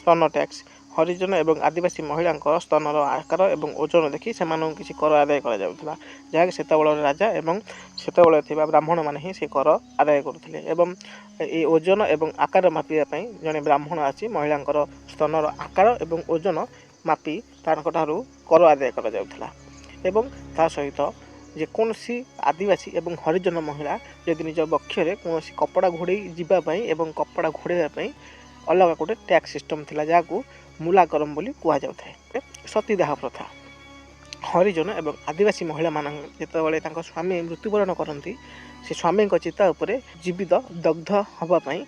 ସ୍ତନ ଟ୍ୟାକ୍ସ। ହରିଜନ ଏବଂ ଆଦିବାସୀ ମହିଳାଙ୍କ ସ୍ତନର ଆକାର ଏବଂ ଓଜନ ଦେଖି ସେମାନଙ୍କୁ କିଛି କର ଆଦାୟ କରାଯାଉଥିଲା, ଯାହାକି ସେତେବେଳର ରାଜା ଏବଂ ସେତେବେଳେ ଥିବା ବ୍ରାହ୍ମଣମାନେ ହିଁ ସେ କର ଆଦାୟ କରୁଥିଲେ। ଏବଂ ଏ ଓଜନ ଏବଂ ଆକାର ମାପିବା ପାଇଁ ଜଣେ ବ୍ରାହ୍ମଣ ଆସି ମହିଳାଙ୍କର ସ୍ତନର ଆକାର ଏବଂ ଓଜନ ମାପି ତାଙ୍କଠାରୁ କର ଆଦାୟ କରାଯାଉଥିଲା। ଏବଂ ତା ସହିତ ଯେକୌଣସି ଆଦିବାସୀ ଏବଂ ହରିଜନ ମହିଳା ଯଦି ନିଜ ବକ୍ଷରେ କୌଣସି କପଡ଼ା ଘୋଡ଼େଇ ଯିବା ପାଇଁ ଏବଂ କପଡ଼ା ଘୋଡ଼େଇବା ପାଇଁ ଅଲଗା ଗୋଟେ ଟ୍ୟାକ୍ସ ସିଷ୍ଟମ୍ ଥିଲା, ଯାହାକୁ ମୂଲାକରମ ବୋଲି କୁହାଯାଉଥାଏ। ସତୀଦାହ ପ୍ରଥା। ହରିଜନ ଏବଂ ଆଦିବାସୀ ମହିଳାମାନଙ୍କ ଯେତେବେଳେ ତାଙ୍କ ସ୍ୱାମୀ ମୃତ୍ୟୁବରଣ କରନ୍ତି, ସେ ସ୍ୱାମୀଙ୍କ ଚିତା ଉପରେ ଜୀବିତ ଦଗ୍ଧ ହେବା ପାଇଁ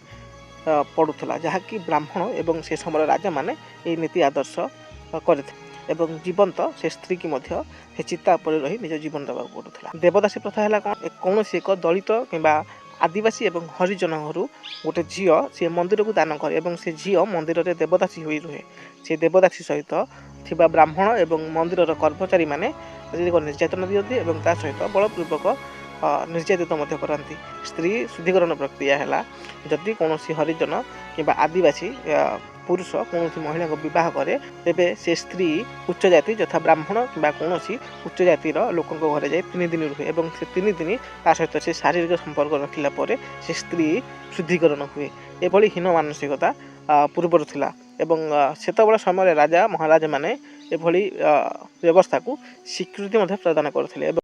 ପଡ଼ୁଥିଲା, ଯାହାକି ବ୍ରାହ୍ମଣ ଏବଂ ସେ ସମୟର ରାଜାମାନେ ଏହି ନୀତି ଆଦର୍ଶ କରିଥିଲେ ଏବଂ ଜୀବନ୍ତ ସେ ସ୍ତ୍ରୀକି ମଧ୍ୟ ସେ ଚିତା ଉପରେ ରହି ନିଜ ଜୀବନ ଦେବାକୁ ପଡ଼ୁଥିଲା। ଦେବଦାସୀ ପ୍ରଥା ହେଲା କ'ଣ? କୌଣସି ଏକ ଦଳିତ କିମ୍ବା ଆଦିବାସୀ ଏବଂ ହରିଜନ ଘରୁ ଗୋଟେ ଝିଅ ସିଏ ମନ୍ଦିରକୁ ଦାନ କରେ ଏବଂ ସେ ଝିଅ ମନ୍ଦିରରେ ଦେବଦାସୀ ହୋଇ ରୁହେ। ସେ ଦେବଦାସୀ ସହିତ ଥିବା ବ୍ରାହ୍ମଣ ଏବଂ ମନ୍ଦିରର କର୍ମଚାରୀମାନେ ନିର୍ଯାତନା ଦିଅନ୍ତି ଏବଂ ତା ସହିତ ବଳପୂର୍ବକ ନିର୍ଯାତିତ ମଧ୍ୟ କରନ୍ତି। ସ୍ତ୍ରୀ ଶୁଦ୍ଧିକରଣ ପ୍ରକ୍ରିୟା ହେଲା, ଯଦି କୌଣସି ହରିଜନ କିମ୍ବା ଆଦିବାସୀ ପୁରୁଷ କୌଣସି ମହିଳାଙ୍କୁ ବିବାହ କରେ, ତେବେ ସେ ସ୍ତ୍ରୀ ଉଚ୍ଚ ଜାତି ଯଥା ବ୍ରାହ୍ମଣ କିମ୍ବା କୌଣସି ଉଚ୍ଚ ଜାତିର ଲୋକଙ୍କ ଘରେ ଯାଇ 3 ଦିନ ରୁହେ ଏବଂ ସେ 3 ଦିନ ତା ସହିତ ସେ ଶାରୀରିକ ସମ୍ପର୍କ ରଖିଲା ପରେ ସେ ସ୍ତ୍ରୀ ଶୁଦ୍ଧିକରଣ ହୁଏ। ଏଭଳି ହୀନ ମାନସିକତା ପୂର୍ବରୁ ଥିଲା ଏବଂ ସେତେବେଳେ ସମୟରେ ରାଜା ମହାରାଜାମାନେ ଏଭଳି ବ୍ୟବସ୍ଥାକୁ ସ୍ୱୀକୃତି ମଧ୍ୟ ପ୍ରଦାନ କରୁଥିଲେ। ଏବଂ